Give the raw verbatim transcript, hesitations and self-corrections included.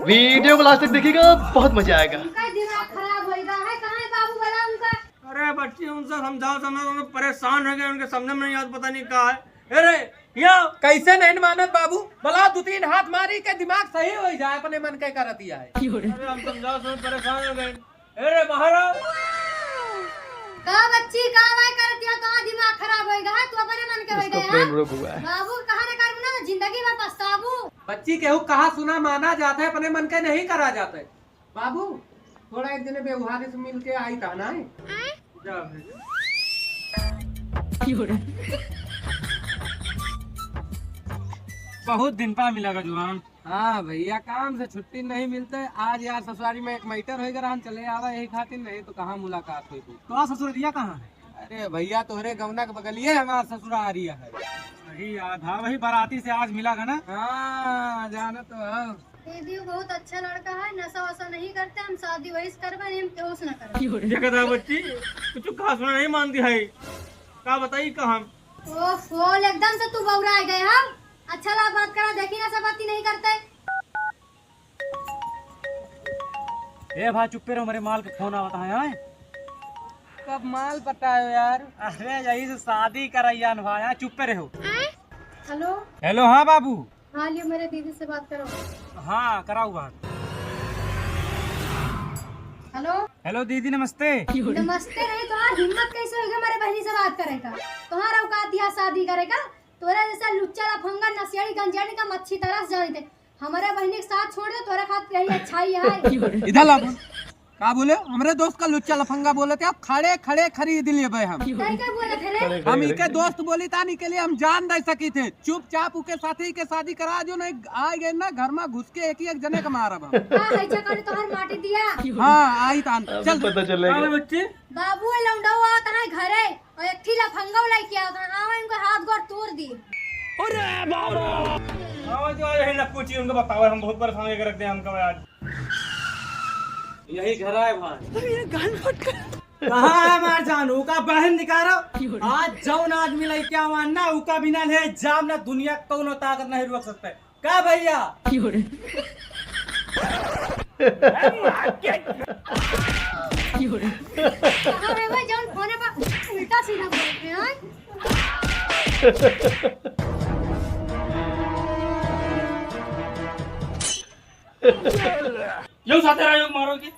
वीडियो को लास्ट तक देखिएगा, बहुत मजा आएगा। उनका दिमाग खराब होइगा है, कहाँ है बाबू, बोला उनका। अरे बच्ची, उनसे समझाओ, समझाओ, उनके परेशान हो गए, उनके समझ में नहीं आता, पता नहीं कहाँ है। अरे, या कैसे नहीं मानत बाबू? बोला, दो तीन हाथ मारी के दिमाग सही हो जाए, अपने मन के करत ही आए। अरे, हम समझाओ, समझ परेशान हो गए। अरे, बाहर आओ। का बच्ची, का वाई करत या, कहाँ दिमाग खराब होइगा है, तू अपने मन के होइगा है। बाबू, कहाँ न करबू ना, तो जिंदगी में पछताबू। बच्ची, केहू कहा सुना माना जात है, अपने मन के नहीं करा जात है। बाबू, थोड़ा एक जने व्यवहार से मिल के आई था ना। जा भाई। बहुत दिन पा मिला का जुआन। हाँ भैया, काम से छुट्टी नहीं मिलते। आज यार ससुरारी में एक मैटर होइगा रहन, चले आवा यही खातिर, नहीं तो कहाँ मुलाकात होई। तो ससुररिया कहाँ है? अरे भैया, तोहरे गौना के बगलिए हमार ससुरारी है। वही याद है, वही बाराती से आज मिला था ना। हाँ, जाना तो है। दीदी बहुत अच्छा लड़का है, नशा वशा नहीं करते, हम शादी वही से करबे, हम केहू से ना करबे। देखा था बच्ची, कुछ कहा सुना नहीं मानती है, का बताई का हम। ओहो, एकदम से तू बौरा गए हम। अच्छा ला बात करा, देखी ना सब बात नहीं करते। ए भाई चुप्पे रहो, मेरे माल के फोन आवत है, हैं? कब माल पटायो यार? अरे यही से शादी करैया न भाई, हाँ, चुप्पे रहो। हेलो। हेलो, हाँ बाबू। हाँ, लियो, मेरे दीदी से बात करो। हाँ, कराऊ बात। हेलो। हेलो दीदी, नमस्ते। नमस्ते नहीं, तोहार हिम्मत कैसे होइगा हमारे बहनी से बात करे का? तोहार औकात या शादी करे का? तोरा जैसा लुच्चा लफंगा नशेड़ी गंजेड़ी का मच्छी तरस जाने थे। हमारे बहनी के साथ छोड़ दे, तोरा खातिर यही अच्छा ही है। इधर ला बोल। का बोले? हमरे दोस्त का लुच्चा लफंगा बोले थे, अब खड़े खड़े खरीद लेबे हम। तै का बोले थे रे? हम इके दोस्त बोली तानी के लिए हम जान दे सकी थे। चुपचाप उके साथी के शादी करा जो, नहीं आए गए ना घर में घुस के एक ही एक जने का मारब हम। हाँ, है चक्कर तोहर माटी दिया। हाँ, आई तान। अभी चल। पता चलेगा। अरे बच्चे। बाबू, ये लौंडा हुआ कहाँ है घरे? और एक थी लफंगा लइके आओ, तो आवे इनका हाथ गोड़ तोड़ दी। अरे बाबा। आवे जो आए हैं ना कुछ ही उनको बताओ, हम बहुत परेशान करके रख दे हमका आज। यही घर आए भाई। अरे ये गाल फट गया। कहाँ है हमार जान? उका बहन निकालो। आज जौन आदमी लइके आवा ना, उका बिना ले जाम ना, दुनिया कौनो ताकत नहीं रोक सकते। का भैया? कहाँ है भाई, जौन फोने पर उल्टा सीधा बोलते हैं? यो साथे आयो मारो के।